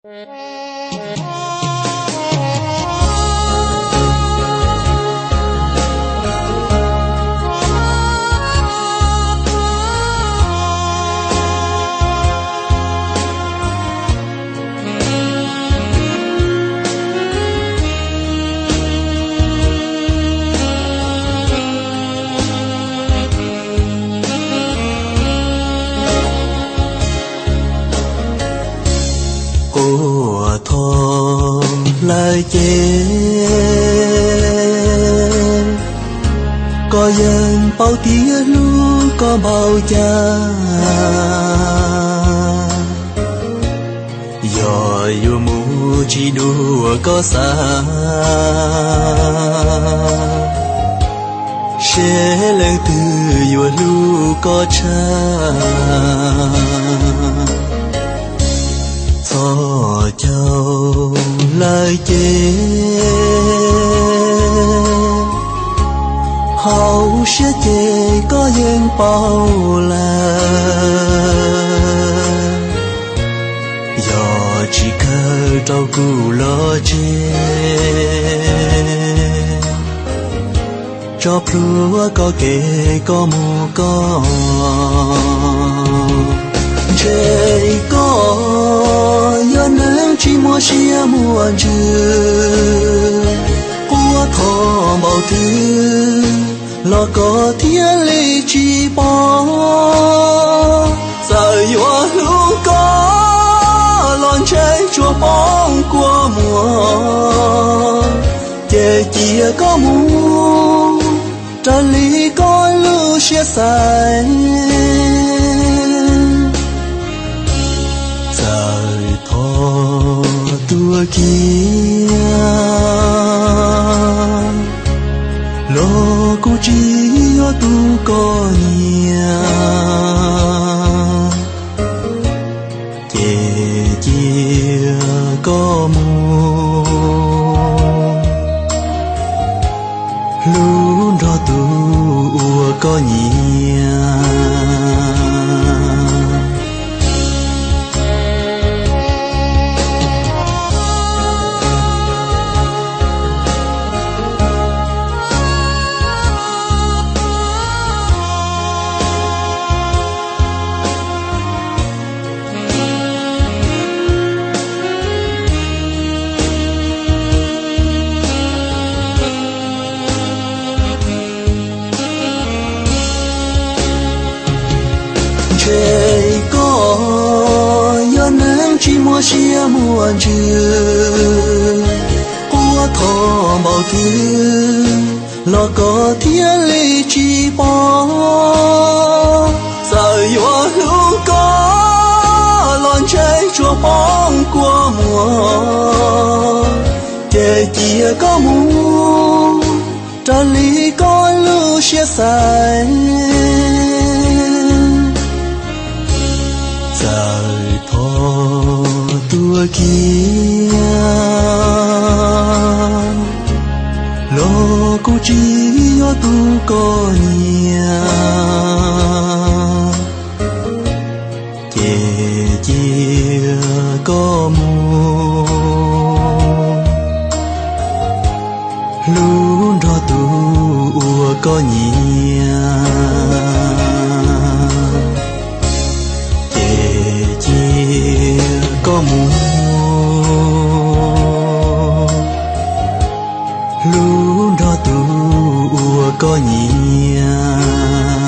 Quas thov lawm ces, koj yeej paub tias hlub koj npaum cas. Yog yuav mus tsis dua koj xav, seb leej twg yuav hlub koj tshaj. Txog caug lawm ces, hauv siab ces koj yeej paub lawm. Yog tsis kawg rau kuv los tseg, tso plhuav koj kev koj mus koj. Ntshe koj yog neeg tsis muaj siab muaj ntsws, quas thov npaum twg los koj thiaj li tsis pom. Txawm yuav hlub koj los ntshe tsuas poob kua muag, ces cia koj mus raws li koj lub siab xav. Txawm thov tuaj kiag los kuv tsis yuav tu koj nyiam, ces cia koj mus hlub nrog tus uas koj nyiam. Ntshe koj yog neeg tsis muaj siab muaj ntsws, quas thov npaum twg los koj thiaj li tsis pom. Txawm yuav hlub koj los ntshe tsuas poob kua muag, ces cia koj mus raws li koj lub siab xav. Txawm thov tuaj kiag los kuv tsis yuav tu koj nyiam, ces cia koj mus hlub nrog tus uas koj nyiam, ces cia koj mus hlub nrog tus uas koj nyiam.